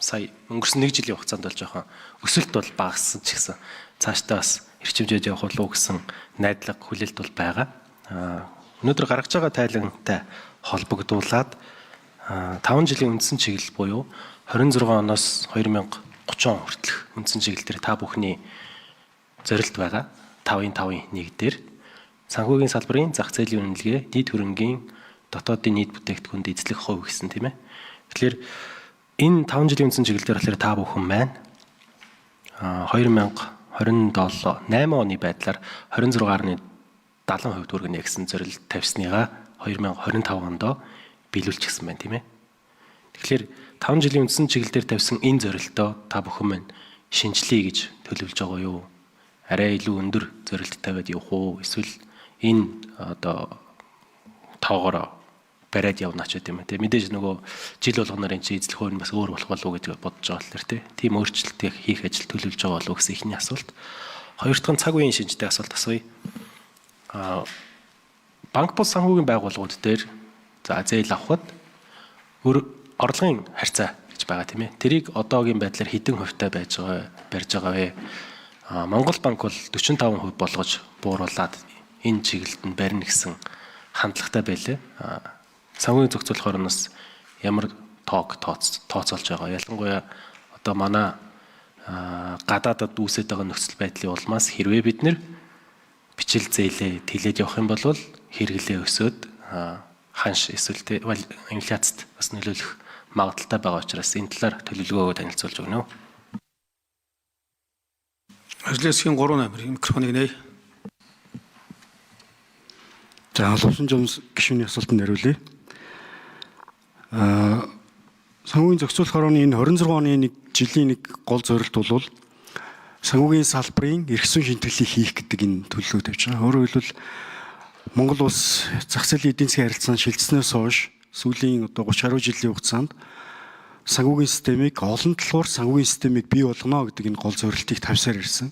Сая өнгөрсөн нэг жилийн хугацаанд бол жоохон өсөлт бол багассан ч гэсэн цаашдаа бас эрчимжээж явах болов уу гэсэн найдлага хүлээлт бол байгаа. Өнөөдөр гаргаж байгаа тайлантай холбогдуулаад 5 жилийн үндсэн чиглэл буюу 26 оноос 2030 он хүртэлх үндсэн чиглэл дээр та бүхний зорилт байгаа. 5-ын 5-ын 1 дээр санхүүгийн салбарын зах зээлийн үнэлгээ, нийт хөрөнгийн дотоодын нийт бүтээгдэхүүнд эзлэх хувь гэсэн, тийм ээ. Тэгэхээр энэ 5 жилийн үндсэн чиглэл дээр болохоор та бүхэн маань 2027 8 оны байдлаар 26.70% төгрөгнө гэсэн зорилт тавьсныгаа 2025 онд биелүүлчихсэн байна, тийм ээ. Тэгэхээр 5 жилийн үндсэн чиглэл дээр тавьсан энэ зорилтоо та бүхэн маань шинжлэе гэж төлөвлөж байгаа юу? Арай илүү өндөр зорилт тавиад явах уу? Эсвэл энэ одоо тоогоороо бариад явна ч гэдэм юм те. Мэдээж нөгөө жил болгоноор энэ чинь эзлэх хувь нь бас өөр болох болов уу гэж бодож байгаа болохоор те. Тийм өөрчлөлтийг хийх ажил төлөвлөж байгаа болов уу гэсэн эхний асуулт. Хоёр дахь нь цаг үеийн шинжтэй асуулт асууя. Банк бус санхүүгийн байгууллагууд дээр за зээл авахад өр орлогын харьцаа гэж байгаа, тийм ээ. Тэрийг одоогийн байдлаар хэдэн хувьтай байж байгаа, барьж байгаа вэ? Монгол банк бол 45% болгож бууруулад энэ чиглэлд нь барина гэсэн хандлагатай байлээ. Санхүүгийн зохицуулах орноос ямар тоог тооцоолж байгаа? Ялангуяа одоо манай гадаадад үүсээд байгаа нөхцөл байдлын улмаас хэрвээ бид нэр бичил зээлээ тэлээд явах юм бол хэрэглээ өсөөд ханш эсвэл инфляцид бас нөлөөлөх магадлалтай байгаа учраас энэ талаар төлөвлөгөөгөө танилцуулж өгнө. Ажлын хэсгийн 3 номерын микрофоныг нээе. За, Лувсан жамс гишүүний асуултанд хариулъя. Санхүүгийн зохицуулах хорооны энэ 26 оны нэг жилийн нэг гол зорилт бол санхүүгийн салбарын эрх зүйн шимтгэлийг хийх гэдэг энэ төлөвлөгөө тавьж байгаа. Өөрөөр хэлбэл, Монгол улс зах зээлийн эдийн засгийн харилцаанд шилжснээс хойш сүүлийн одоо 30 гаруй жилийн хугацаанд санхүүгийн системийг олон талбар санхүүгийн системийг бий болгоно гэдэг энэ гол зорилтыг тавьсаар ирсэн.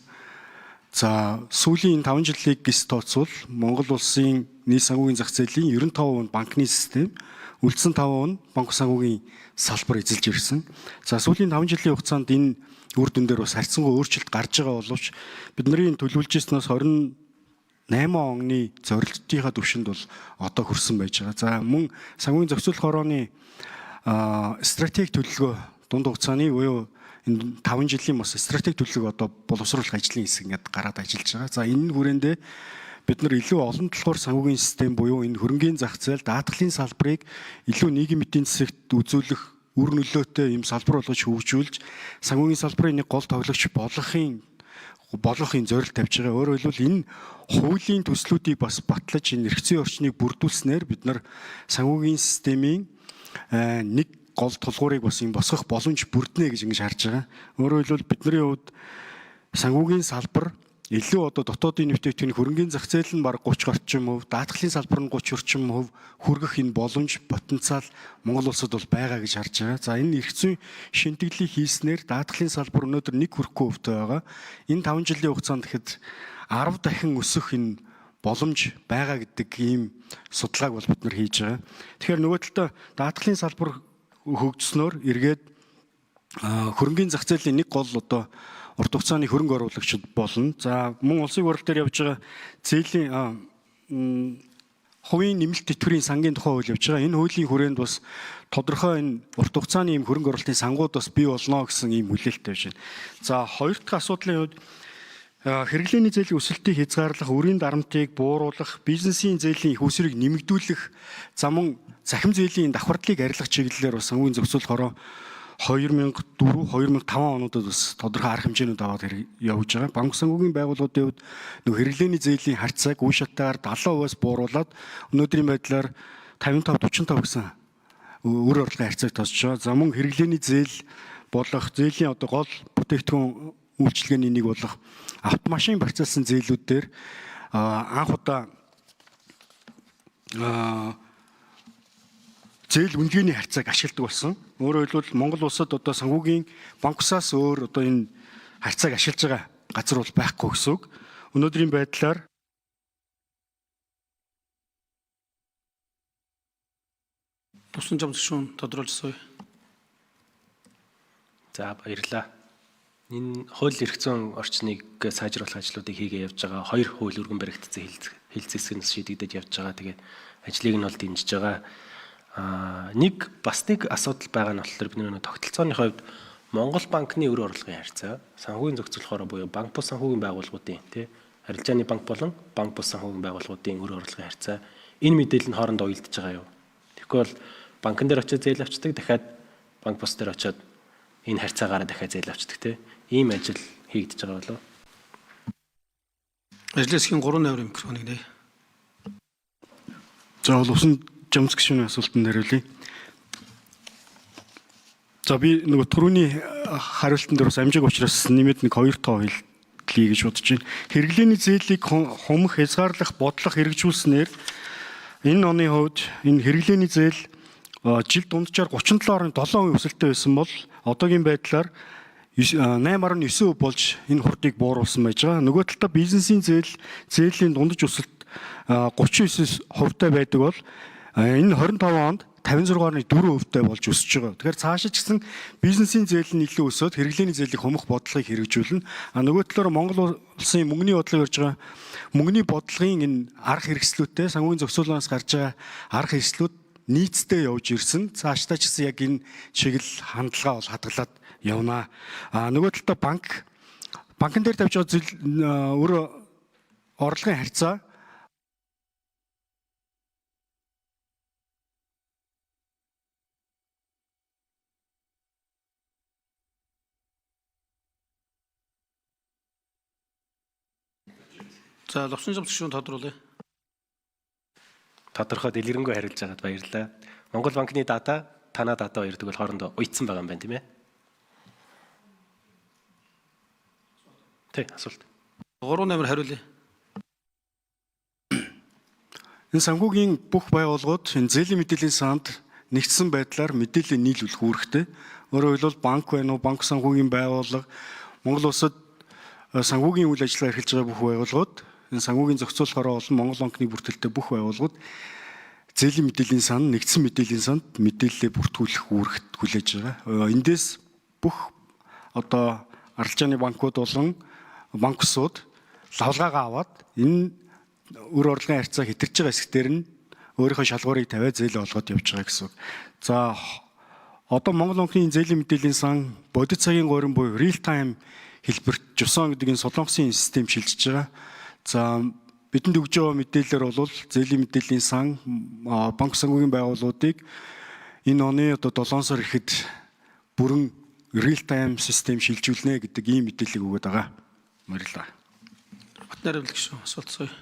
За, сүүлийн 5 жилийг гис тооцвол Монгол улсын нийт санхүүгийн зах зээлийн 95% нь банкны систем, үлдсэн 5% нь банк санхүүгийн салбар эзэлж ирсэн. За, сүүлийн 5 жилийн хугацаанд энэ үр дүн дээр бас харьцангуй өөрчлөлт гарч байгаа боловч бидний төлөвлөж ирснээс 28 оны зорилтынхаа түвшинд бол одоо хүрсэн байж байгаа. За, мөн санхүүгийн зохицуулах хорооны стратеги төлөвлөгөө, дунд хугацааны буюу энэ 5 жилийн бас стратеги төлөвлөгөө одоо боловсруулах ажлын хэсэг ингээд гараад ажиллаж байгаа. За, энэ хүрээндээ бид нар илүү олон талбар санхүүгийн систем буюу энэ хөрөнгийн зах зээл, даатгалын салбарыг илүү нийгэм эдийн засагт үзүүлэх үр нөлөөтэй юм салбар болгож хөгжүүлж санхүүгийн салбарын нэг гол тоглогч болгохын зорилт тавьж байгаа. Өөрөөр хэлбэл, энэ хуулийн төслүүдийг бас батлаж, энэ эрх зүйн орчныг бүрдүүлснээр бид нар санхүүгийн системийн нэг гол тулгуурыг бас юм босгох боломж бүрднэ гэж ингэж харж байгаа. Өөрөөр хэлбэл, бидний хувьд санхүүгийн салбар илүү одоо дотоодын нэвтээгдэхүүний хөрөнгийн зах зээл нь бараг 30 орчим хувь, даатгалын салбар нь 30 орчим хувь хүргэх энэ боломж, потенциал Монгол улсад бол байгаа гэж харж байгаа. За, энэ эрх зүйн шинтгэлийг хийснээр даатгалын салбар өнөөдөр нэг хүрэхгүй хувьтай байгаа. Энэ 5 жилийн хугацаанд гэхэд 10 дахин өсөх энэ боломж байгаа гэдэг ийм судалгааг бол бид нар хийж байгаа. Тэгэхээр нөгөө талдаа даатгалын салбар хөгжснөөр эргээд хөрөнгийн зах зээлийн нэг гол одоо урт хугацааны хөрөнгө оруулагчид болно. За, мөн улсын хурал дээр явж байгаа зээлийн хувийн нэмэлт тэтгэврийн сангийн тухай хууль явж байгаа. Энэ хуулийн хүрээнд бас тодорхой энэ урт хугацааны ийм хөрөнгө оруулалтын сангууд бас бий болно гэсэн ийм хүлээлт тавьж байна. За, хоёр дахь асуудлын хувьд хэрэглээний зээлийн өсөлтийг хязгаарлах, өрийн дарамтыг бууруулах, бизнесийн зээлийн их усрыг нэмэгдүүлэх, за мөн цахим зээлийн давхардлыг арилгах чиглэлээр бас санхүүгийн зохицуулах хороо 2004 2005 онуудад бас тодорхой арга хэмжээнүүд аваад явж байгаа. Банк санхүүгийн байгууллагуудын хувьд нөгөө хэрэглээний зээлийн харьцааг үе шаттайгаар 70%-аас бууруулад өнөөдрийн байдлаар 55 45 гэсэн үр орлогын харьцааг тооцож байгаа. За, мөн хэрэглээний зээл болох зээлийн одоо гол бүтээгдэхүүн үйлчилгээний нэг болох автомашин барьцаалсан зээлүүд дээр анх удаа зээл үнэлгээний харьцааг ашигладаг болсон. Өөрөөр хэлбэл, Монгол улсад одоо санхүүгийн банкусаас өөр одоо энэ харьцааг ашиглаж байгаа газар бол байхгүй гэсэн үг. Өнөөдрийн байдлаар Тувсан жамс гишүүн тодруулж асууя. За, баярлалаа. Энэ хууль эрх зүйн орчныг сайжруулах ажлуудыг хийгээ явж байгаа. Хоёр хууль өргөн баригдсан хэлцээсэг нь шийдэгдэж явж байгаа. Тэгээд ажлыг нь бол дэмжиж байгаа. Нэг бас нэг асуудал байгаа нь болохоор бидний нэг тогтолцооны хувьд Монгол банкны өр орлогын харьцаа, санхүүгийн зохицуулах хороо буюу банк бус санхүүгийн байгууллагуудын, тий, арилжааны банк болон банк бус санхүүгийн байгууллагуудын өр орлогын харьцаа, энэ мэдээлэл нь хоорондоо уялдаж байгаа юу? Тэгэхгүй бол банкн дээр очиод зээл авчдаг, дахиад банк бус дээр очиод энэ харьцаагаараа дахиад зээл авчдаг, тий. Ийм ажил хийгдэж байгаа болов уу? Ажлын хэсгийн 3 номерын микрофоныг нээе. За, бол Усан жамс гишүүний асуултанд хариулъя. За, би нөгөө түрүүний хариултан дээр бас амжиг учраас нэмээд нэг хоёр тоо хэллий гэж бодож байна. Хэрэглээний зээлийг хумх, хязгаарлах бодлого хэрэгжүүлснээр энэ оны хувьд энэ хэрэглээний зээл жил дунджаар 37.7% өсөлттэй байсан бол одоогийн байдлаар 8.9% болж энэ хурдыг бууруулсан байж байгаа. Нөгөө талдаа бизнесийн зээлийн дундаж өсөлт 39 хувьтай байдаг бол энэ 25 онд 56.4%-тай болж өсөж байгаа. Тэгэхээр цаашаа ч гэсэн бизнесийн зээл нь илүү өсөөд хэрэглээний зээлийг хумх бодлогыг хэрэгжүүлнэ. А нөгөө талаар Монгол улсын мөнгөний бодлого ярьж байгаа, мөнгөний бодлогын энэ арга хэрэгслүүдтэй санхүүгийн зохицуулалтаас гарч байгаа арга хэрэгслүүд нийцтэй явж ирсэн. Цаашдаа ч гэсэн яг энэ чиглэл хандлага бол хадгалаад явна. А нөгөө талдаа банкн дээр тавьж байгаа зэл өр орлогын харьцаа За, Лувсан жамс гишүүн тодруулъя. Тодорхой, дэлгэрэнгүй хариулж байгаад баярлалаа. Монгол банкны data, танаа data хоёр тэгвэл хоорондоо уйдсан байгаа юм байна, тийм ээ? Тий, асуулт. 3 номер хариулъя. Энэ санхүүгийн бүх байгууллагууд энэ зээлийн мэдээллийн санд нэгдсэн байдлаар мэдээлэл нийлүүлэх үүрэгтэй. Өөрөөр хэлбэл, банк байна уу, банк санхүүгийн байгууллага, Монгол улсад санхүүгийн үйл ажиллагаа эрхэлж байгаа бүх байгууллагууд, энэ санхүүгийн зохицуулах хороо болон Монгол банкны бүртгэлтэй бүх байгууллагууд зээлийн мэдээллийн сан, нэгдсэн мэдээллийн санд мэдээлэлээ бүртгүүлэх үүрэгт хүлээж байгаа. Эндээс бүх одоо арилжааны банкуд болон банк бусууд лавлгаагаа аваад энэ өр орлогын харьцаа хэтэрч байгаа хэсгээр нь өөрийнхөө шалгуурыг тавиад зээл олгоод явж байгаа гэсэн үг. За, одоо Монгол банкны зээлийн мэдээллийн сан бодит цагийн горим буюу real time хэлбэрт Жусан гэдэг энэ Солонгосын систем шилжиж байгаа. За, бидэнд өгж байгаа мэдээлэлээр бол зээлийн мэдээллийн сан банк санхүүгийн байгууллагуудыг энэ оны одоо 7 сар ихэд бүрэн real time систем шилжүүлнэ гэдэг ийм мэдээллийг өгöd байгаа. Баярлалаа. Батнайр гишүүн асуулт асууя.